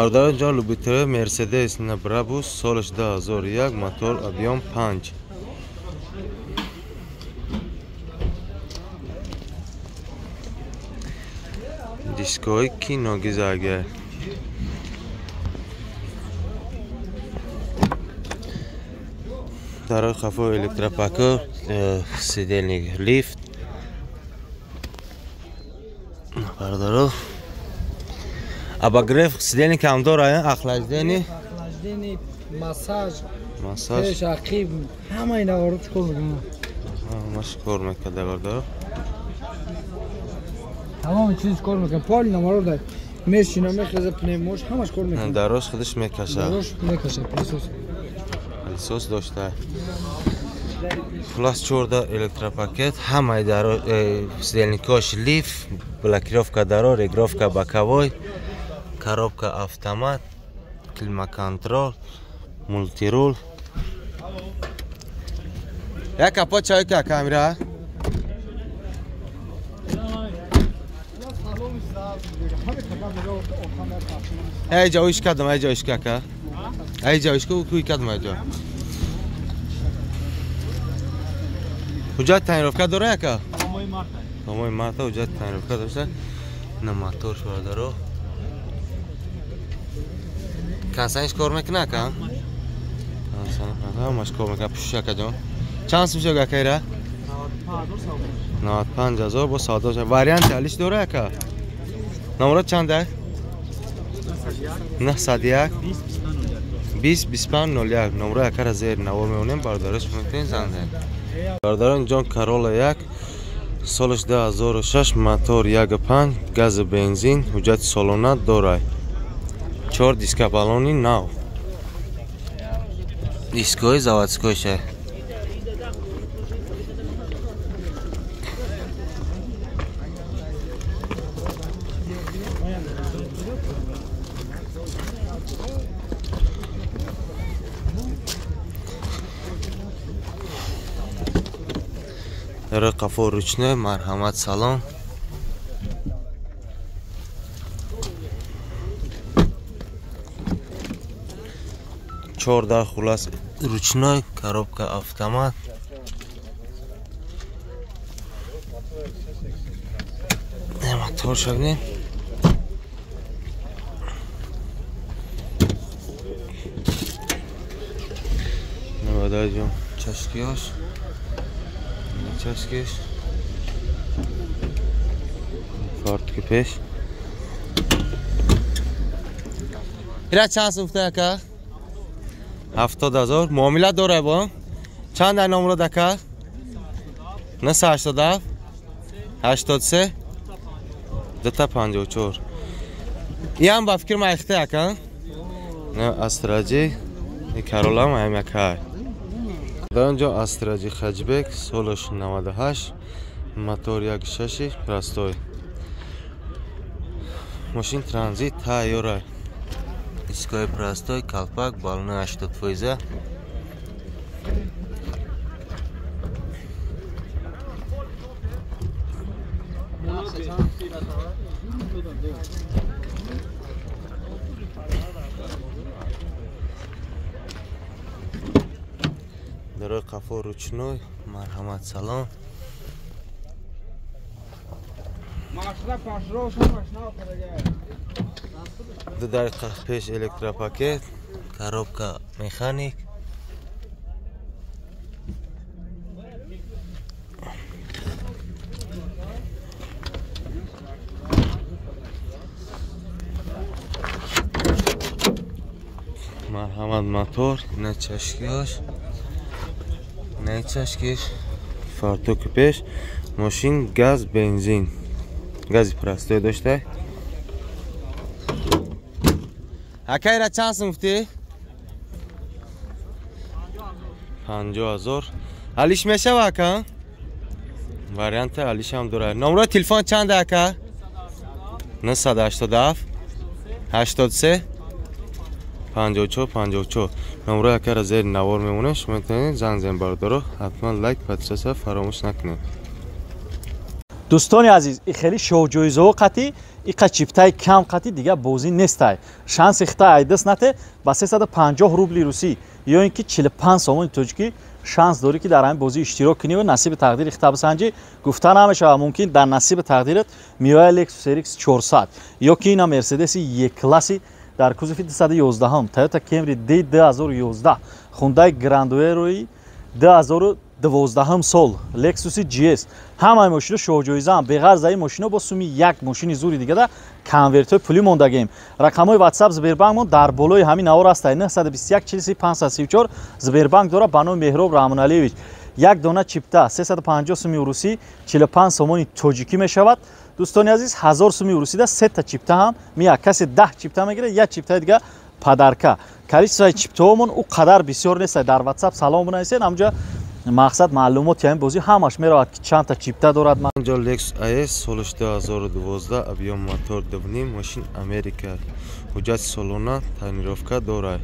Бародарон ҷон, любитель Мерседес на Брабус, солаш 2001, мотор объем 5. Дискои киногизага. Дарои хафо электропакор, сидельник лифт. Бародаро, обогрев сидельник ҳам дора, охлаждение, охлаждение, массаж, массаж, пеш, ақиб, ҳама инаро кор мекунад. Ҳамаш кор мекунад, бародаро. Тамоми чиз кор мекунад. Пол намаро дар мешина, мехеза, пневмош, ҳамаш кор мекунад. Дарош худаш мекаша. Дарош мекаша, пылесос. Пылесос дошта. Хулас 14 электропакет, ҳамаи даро сидельникош лифт, блокировка даро, регировка боковой, коробка автомат, климаконтрол, мультирул. Як капот чай ка камера. Эй ҷоиш кадам, эй ҷоиш кака. Эй ҷоиш ку куй кадам эй ҷо. Ҳуҷҷат тонировка дора яка? Номои марта ҳуҷҷат тонировка дошта. На мотор бародаро. Консаниш кор мекуна ака? Консан ҳамаш кор мекуна. Пушиш ака ҷон. Чанд сум шуд ака ира? 95 ҳазор бо савдо. Варианти алиш дора ака? Номро чанд? 901 20 25 01. Номро акара зер навор меонем, бародараш метавонед занг занед. Бародарон ҷон, Corolla 1, солаш 2006, мотор 1.5, газ бензин, ҳуҷҷати солона дорад. 4 диска баллони нав. Дискои заводскойша. Дарои қафо ручной, марҳамат салон. Чорда хулас ручной, коробка автомат. Мотор шагнем. Навадаҷон, чашкиёш. Чашкиш. Фортки пеш. Ира чанд сум гуфта ака? 70 ҳазор. Муомила дора бо? Чанд дар номро ака? 987 83 254. Иам ба фикр майхте ака? Не Астраҷи, и Каролам ҳам яка. Дар он ҷо Астраҷи Хаҷбек, солаш 98, мотор 1.6 простой. Мошин транзит тайёра. Дискои простой, калпак, баллони 80%. Дарои қафо ручной, марҳамат салон. Ду дақиқа пеш электропакет, коробка механик. Марҳамат мотор, на чашкиёш. На чашкиш, фартуки пеш, мошин газ бензин. Гази простой дошта. Ака ира чанд сум гуфтӣ? 50 ҳазор. Алиш мешава ака? Варианти алиш ҳам дорад. Номрои телефон чанд ака? 987 83 54 54. Номрои акара зери навор мемонем, шумо метавонед занг занед бародаро. Ҳатман лайк, подписаться фаромӯш накунед. Дӯстони азиз, и хеле шоҳҷоизаҳо қатӣ, иқа чиптаи кам қатӣ дига бозӣ нестай. Шанси хита айдас нате ба 350 рубли русӣ ё ин ки 45 сомони тоҷикӣ шанс дорӣ ки дар ҳамин бозӣ иштирок кунӣ ва насиби тақдири хита бисанҷӣ. Гуфта намешавад, мумкин дар насиби тақдират миёя Lexus RX 400 ё ки ина Mercedes E-класси дар кузови 211, Toyota Camry D 2011, Hyundai Grand Aero 2012 сол, Lexus GS. Ҳамаи мошино шоҳҷоизаам. Беғарз ин мошино бо суми як мошини зури дигада конвертҳои пулӣ мондагем. Рақамҳои WhatsApp Сбербанкмон дар болои ҳамин навор аст 921 43 534. Сбербанк дора ба номи Меҳроб Раҳмоналиевич. Як дона чипта 350 суми русӣ 45 сомони тоҷикӣ мешавад. Дӯстони азиз, 1000 суми русида сета чипта ҳам мия. Касе 10 чипта мегирад, як чиптаи дига падарка. Количествои чиптаҳомон ӯ қадар бисёр нест. Дар WhatsApp салом бинависед, ҳамҷа мақсад маълумоти ҳамин бозӣ ҳамаш меравад ки чанд та чипта дорад. Инҷо Lexus AS солаш 2012, объем мотор 2.5, мошин Америка. Ҳуҷҷати солона, тонировка дорад.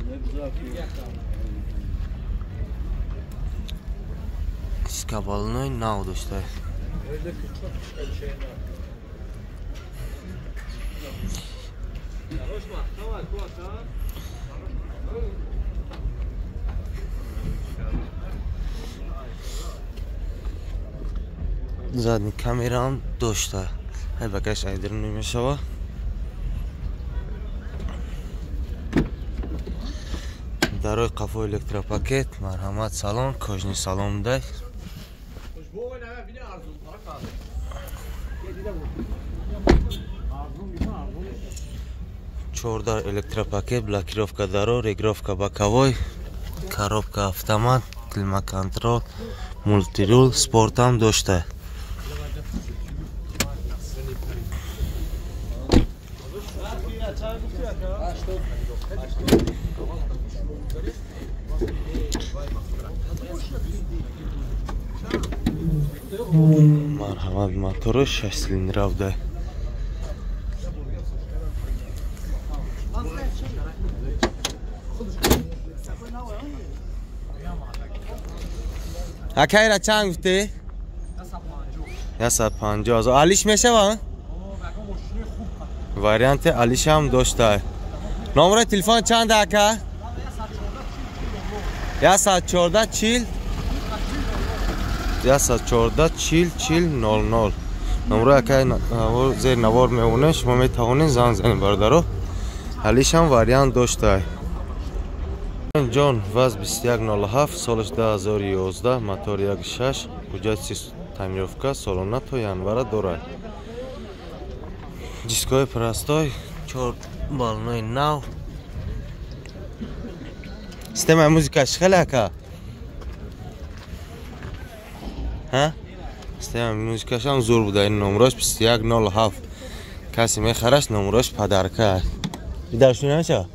Дискабалонои нав дошта. Задний камераам дошта. Ай багаж айдир намешава. Дарои қафо электропакет, марҳамат салон, кожни салон дай. Чордар электропакет, блокировка даро, регировка боковой, коробка автомат, климат-контрол, мультирул, спортам дошта. Марҳамат, мотори 6 цилиндра буда. Акайра чанд гуфтӣ? 150 ҳазор. Алиш мешава? Варианти алишам дошта. Номери телефон чанд ака? 114 40 114 40 40 00. Номери акай зер навор мемонад, шумо метавонед занг занед бародаро. Алишам вариант дошта. Ҷон ВАЗ 2107, солаш 2011, мотор 1.6, ҳуҷҷати тонировка солона то январа дорад. Дискҳои простой, 4 балонои нав. Системаи музикаш хеле ака? Ҳа? Системаи музикаш ҳам зур буда. Ин номрош 2107. Касе мехараш номрош падарка. Идарш намешава?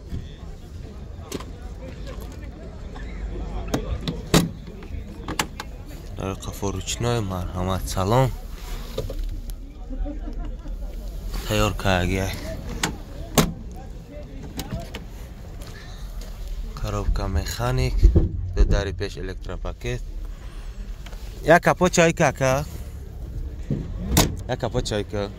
Қафо ручной, марҳамат салон. Тайёр кардагиай. Коробка механик, ду дари пеш электропакет. Як капо чайка ака. Як капо чайка.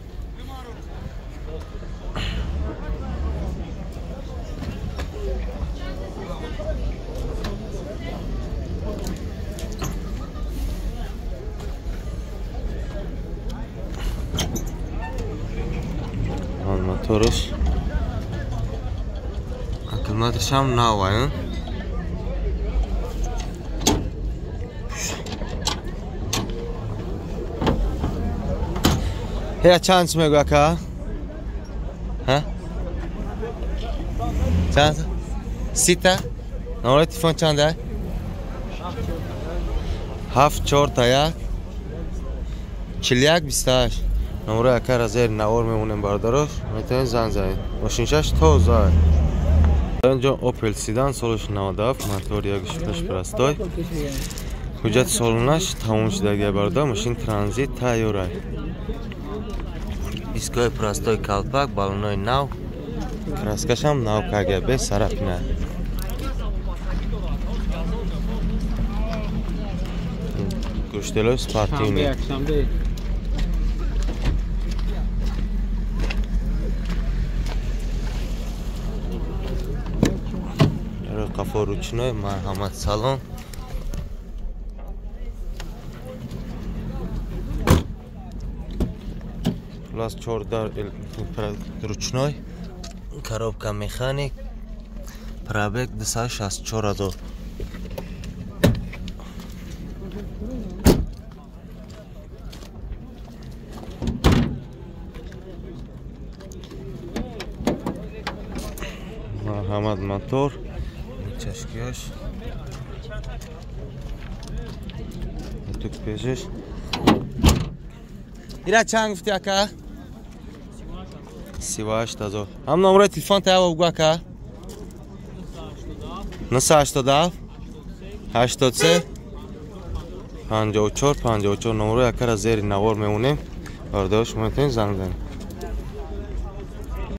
Мотораш аккумуляторшам нав ай. Ҳера чанд чӣ мегӯ ака? Ҳа? Чанд? Сита? Номери телефон чанд ай? 7 4 1 41 28. Номери акара зери навор мемонем бародарош, метавонед занг занед. Мошиншаш тоза. Инҷо Opel Sedan солаш 97, мотор 1.6 простой. Ҳуҷҷати солонаш тамом шудагиай бародар, мошин транзит тайёрай. Дискҳои простой калпак, балонои нав, краскашам нав кагия, без царапина. Гӯштелои спортивный. Қафо ручной, марҳамат, салон. Плюс 4 дар ручной, коробка механик, пробег 264 000. Марҳамат, мотор, чашкиаш, тук пешаш. Ира чанд гуфти, ака? 38 000. Ҳам номраи телефон таява бугу, ака. 987 83 54 54. Номрои акара зери навор мемонем. Бародаро, шумо метавонед занг занед.